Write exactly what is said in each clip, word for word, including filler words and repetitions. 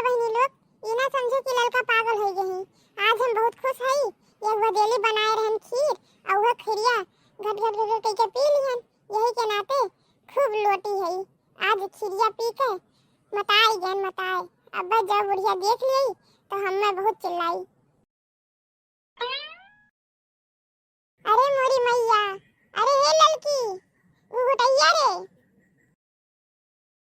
बहिनी लोग, ई ना समझे कि ललका पागल होइ गए हैं। आज हम बहुत खुश हई, एक भदेली बनाए रहन खीर, और वह खीरिया घट घट घट घट कइके पी लिहन। यही के नाते खूब लोटी हई। आज खीरिया पी के मताई गन मताई। अब जब बुढ़िया देख ली तो हमें बहुत चिल्लाई। अरे मोरी मैया, अरे हे ललकी, घुघुटैया रे।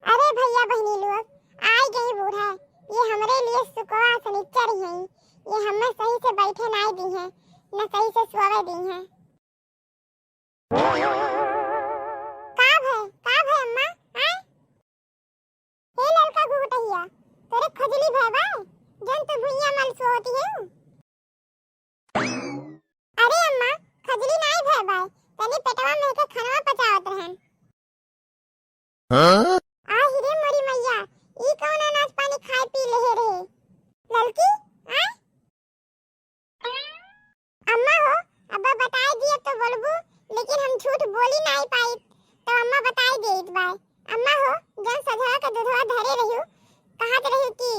अरे भैया बहिनी लोग, आइ गई बूढ़ा, ये हमरे लिए सुकवा सनिचर ही हैं, ये हमें सही से बैठे नाई दी हैं, न सही से सोवे दी हैं। का भय, का भय अम्मा, आय? हे ललका घुघुटहिया, तोरे खजली भय बा, जन तू भुइयां मल सोवती है। अरे अम्मा, खजली नाई भय बाय, तनी पेटवा में के खनवा पचावत रहन। हाँ? आ हिरे मोरी मैया, ई कौन अनाज पानी खाए पी लेहे रहे? ललकी, आ? अम्मा हो, अब बताए दिए तो बोलबू, लेकिन हम झूठ बोली नाई पाई, तो अम्मा बताए देत बाय। अम्मा हो, जन सझवा के दूधवा धरे रहियो, कहत रहियो कि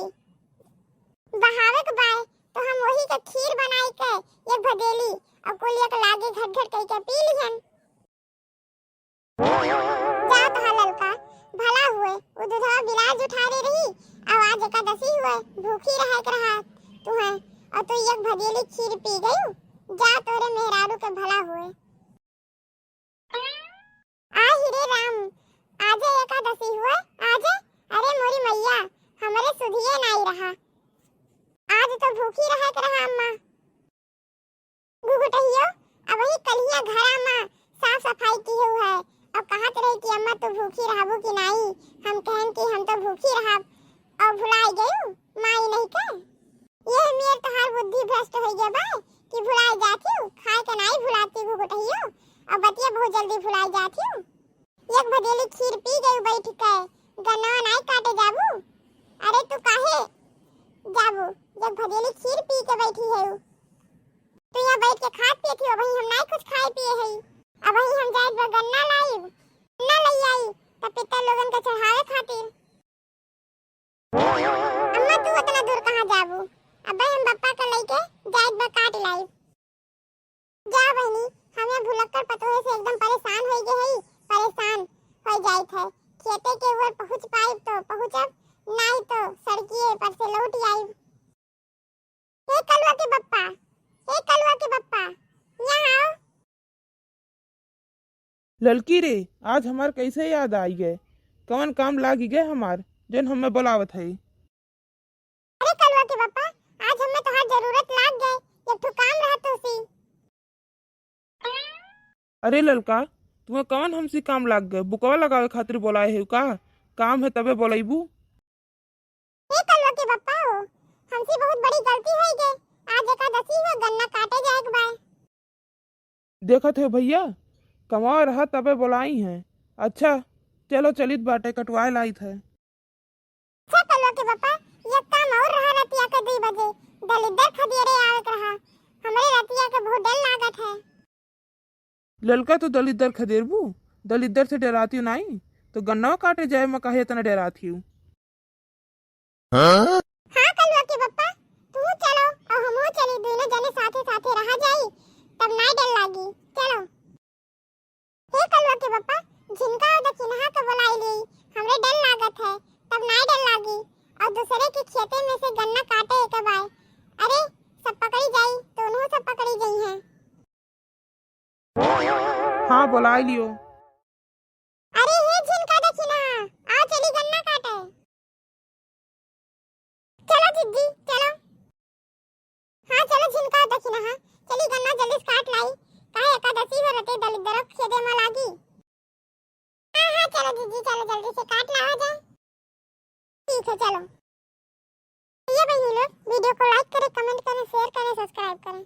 बहावे के बाय, तो हम वही के खीर बनाई के एक भदेली और कुलिया के लागे घट घट कई के पी लिहन। जा तोहार ललका, भला हुए, उ दूधवा बिलाज उठारे रही, और आज एकादशी हुए, भूखी रहे के रहा तुहे, और तू एक भदेली खीर पी गयू। जा तोरे मेहरारू के भला हुए। आ हिरे राम, आजे एकादशी हुए, आजे? अरे मोरी मैया, हमरे सुधिये नाई रहा। आज तो भूखी रहे के रहा अम्मा। घुघुटहियो, अबही कलिया घरा मा साफ सफाई किहू है, और कहत रही कि अम्मा तू भूखी रहबू कि नाई? हम कहन कि हम तो भूखी रहब, और भुलाई गयू माई नहीं के। ये मेर तोहार बुद्धि भ्रष्ट होइ गया बा कि भुलाई जाथियो, खाए के नाई भुलाती घुघुटहियो, और बतिया बहुत जल्दी भुलाई जाथियो। एक भदेली खीर पी गयू बैठ के, गन्नवा नाई काटे जाबू? अरे तू काहे जाबू, जब भदेली खीर पी के बैठी है? तू यहाँ बैठ के खात पियत ही, अबही हम नाई कुछ खाए पिए है। अबही हम जाए बा गन्ना लाई, गन्ना लई आई, तब पितर लोगन के चढ़ावे खातिर। अम्मा, तू उतना दूर कहाँ जाबू? अबे हम बप्पा के लइके जाइत बा काट लाइब। जा बहिनी, हम यहाँ भुलक्कड़ पतोहे से एकदम परेशान होइ गए हई, परेशान होइ जाइत है। खेते के ओर पहुँच पाइब तो पहुँचब, नाई तो सड़किए पर से लौट आइब। हे कलुआ के बप्पा, हे कलुआ के बप्पा, यहाँ आओ। ललकी रे, आज हमार कैसे याद आई गए? कवन काम लागी गए हमार, जौन हमें बोलावत है? अरे कलुआ के बप्पा, आज हमें तोहार जरूरत लाग गए, एक ठो काम रहा तोसी। अरे ललका, तुम्हें कवन हमसे काम लाग गए? बुकवा लगावे खातिर बोलाए है का? काम है तबे बोलैबू। हे कलुआ के बप्पा हो, हमसे बहुत बड़ी गलती होइ गई। आज एकादशी है, गन्ना काटे जाए के बाय। देखत हो भैया, कमावा रहा तबे बोलाई हैं। अच्छा, चलो चलित बाटे, कटवाए लाइत है। अच्छा कलुआ के बप्पा, ये काम और रहा रतिया के दुई बजे, दलिद्दर खदेरे आवे के रहा। हमरे रतिया के बहुत डर लागत है। ललका तो दलिद्दर खदेरबू, दलिद्दर से डरातियो नाई, तो गन्नवा काटे जाए में काहे इतना डरातियो? हाँ? हाँ कलुआ के बप्पा, तू चलो और हमहू चली, दोनों जने साथे साथे रहा जाई, तब नाई डर लागी। चलो। हे कलुआ के बप्पा, झिनका और दखिनहा के बोलाई ली, हमरे डर लागत है, तब नाई डर लागी। और दूसरे के खेते में से गन्ना काटे के बाय, अरे सब पकड़ी जाई, दोनों सब पकड़ी गई हैं। हाँ, बोलाई लियो। अरे हे झिनका दखिनहा, आओ चली गन्ना काटे। चलो जिज्जी, चलो। हाँ, चलो झिनका दखिनहा, चली गन्ना जल्दी से काट लाई, काहे एकादशी हो रहते दलिद्दर खेदे में लागी। हाँ, हाँ, चलो जिज्जी, चलो जल्दी से काट लावा जाए। ठीक है, चलो। ये बहिनी लोग, video को like करें, comment करें, share करें, subscribe करें।